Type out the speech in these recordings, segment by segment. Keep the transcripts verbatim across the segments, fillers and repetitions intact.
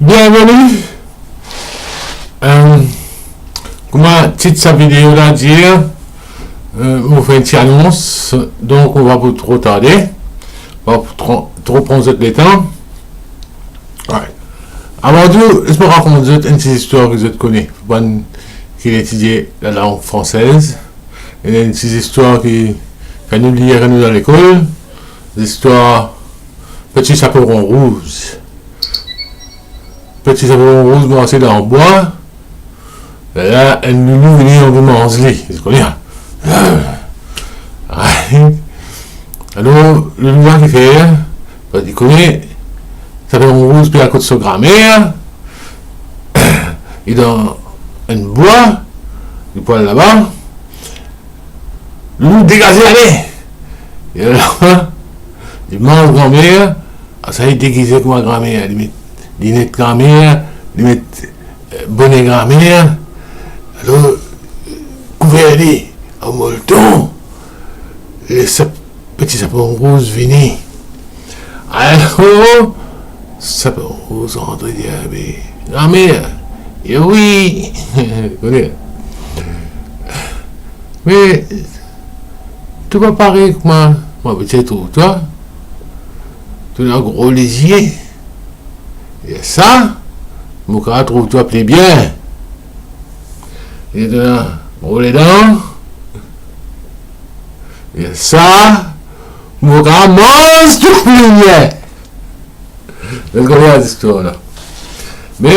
Bienveni. Euh, kouma tit sa video la dir, euh, mo fer enn ti anons, donk mo pa pou tro tarde, pa pou tro, tro pran zot letan. Alright. Avan tou, les mo rakont zot enn ti zistwar ki zot kone, bann ki etidie lalang fransez. Ena enn ti zistwar ki, kan nou lir, kan nou dan lekol, zistwar Petit Chaperon Rouge. Petit Chaperon Rouge marse dan bwa, la, enn loulou vini anvi manz li, zot kone, hein? Alor, loulou la ki fer, li kone, Chaperon Rouge pe al kot so gramer, li dan enn bwa, li pou al laba, loulou degaze ale. E la, li manz gramer, sa li degize kouma gramer, li met linet gramer, li met, eh, bone gramer, alor, kouver li ar molton, le sap-, Petit Chaperon Rouge vini. Alor, Chaperon Rouge rantre, dir, "Be, gramer." "E wi." Kone. "Me, to pa parey kouma mo abitie trouv twa. To ena gro lizie. E sa, mo kapav trouv twa pli bien. E to ena gro ledan. E sa, mo kapav manz twa pli bien." Zot kone sa zistwar la. Me,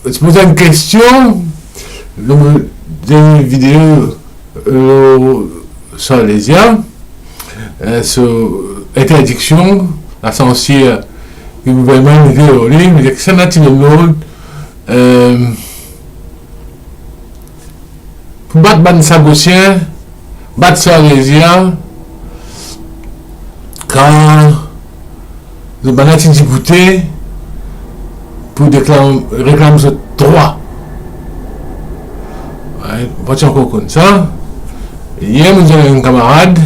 ti poz enn kestion, dan mo dernie video, euh, Charles Lézia, euh, so interdiksion, lasansir ki gouvernman mete lor li, me kisannla ti donn lord, euh, pou bat bann Sagosien, bat Charles Lézia, kan zot bann la ti diboute pou deklam-, reklam zot drwa. Wi, mo pa ti ankor konn sa. Yer, mo dir enn kamarad,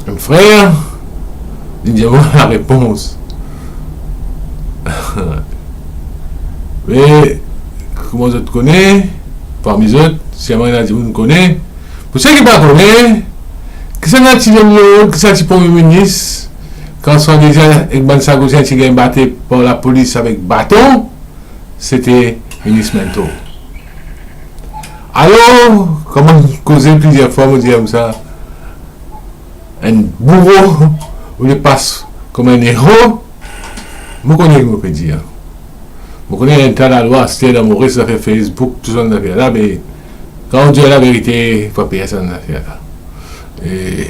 enn frer, li dir mwa larepons. Me, kouma zot kone, parmi zot, sirman ena dimoun kone, pou seki pa kone, kisannla ti donn lord, kisannla ti premie minis, kan Charles Lézia ek bann Sagosien ti gagn bate par lapolis avek baton, sete minis Minteau. Alor, kouma mo koze plizier fwa, mo dir koumsa, enn bouro, olie pas kouma enn ero, mo kone ki mo pe dir. Mo kone ena enn ta lalwa aster dan Moris, zafer Facebook, tou sa bann zafer la, me kan ou dir laverite, pa per sa bann zafer la. E,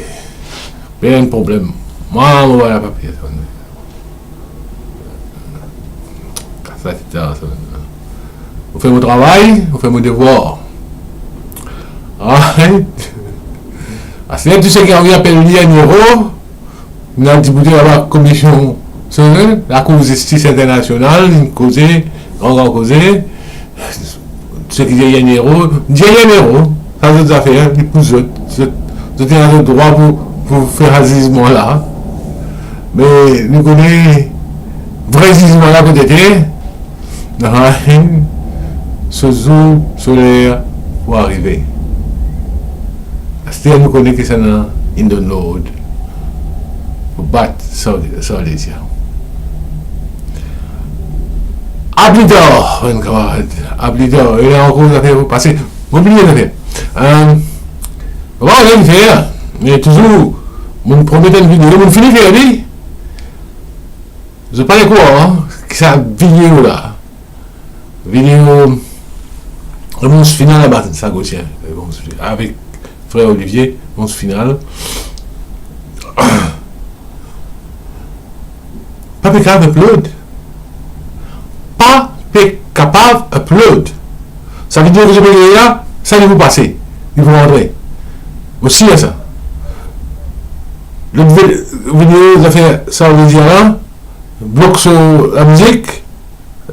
pena problem. Mwa, mo pa, pa per sa bann zafer. Sa ti ta, sa. Mo fer mo travay, mo fer mo devwar. Alright. Aster tou seki anvi apel li enn ero, nou al diboute laba komisyon, sa, Lakour Zistis Internasional, li koze, gran, gran koze. Seki dir enn ero, dir enn ero, sa zot zafer, li pou zot. Zot, zot ena zot drwa pou, pou fer sa zizman la. Me nou kone vre zizman la kot ete, so zour, so ler pou arive. Aster nou kone kisannla inn donn lord pou bat Charles, Charles Lézia. A pli tar, bann kamarad, a pli tar, ena ankor zafer pou pase. Mo bliye zafer. Euh, mo pa kone kifer, me touzour, mo promet enn video, mo fini fer li. Zot pa le krwar, hein, ki sa video la. Video, remons final a bann Sagosien, avek frer Olivier, remons final. Pa pe kapav upload. Pa pe kapav upload. Sa video ki zot pe gagn la, sa li pou pase. Li pou rantre. Mo sir sa. Lot vi-, video zafer Charles Lézia la, blok so lamizik,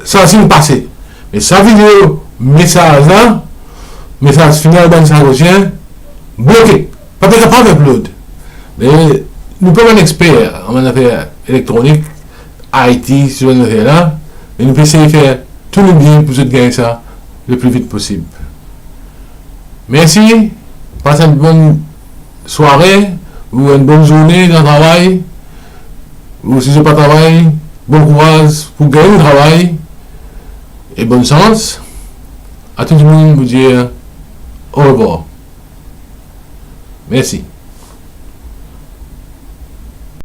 sa osi inn pase. Me sa video, mesaz la, mesaz final bann Sagosien, bloke. Pa pe kapav upload. Me nou pa bann exper an bann zafer elektronik, I T, sa bann zafer la. E nou pe esey fer tou nou bien pou zot gagn sa le pli vit posib. Mersi, pas enn bonn sware ou enn bonn zourne dan travay, ou si zot pa travay, bon kouraz pou gagn ou travay, e bonn sans. A tou dimoun, mo dir orevwar. Mersi.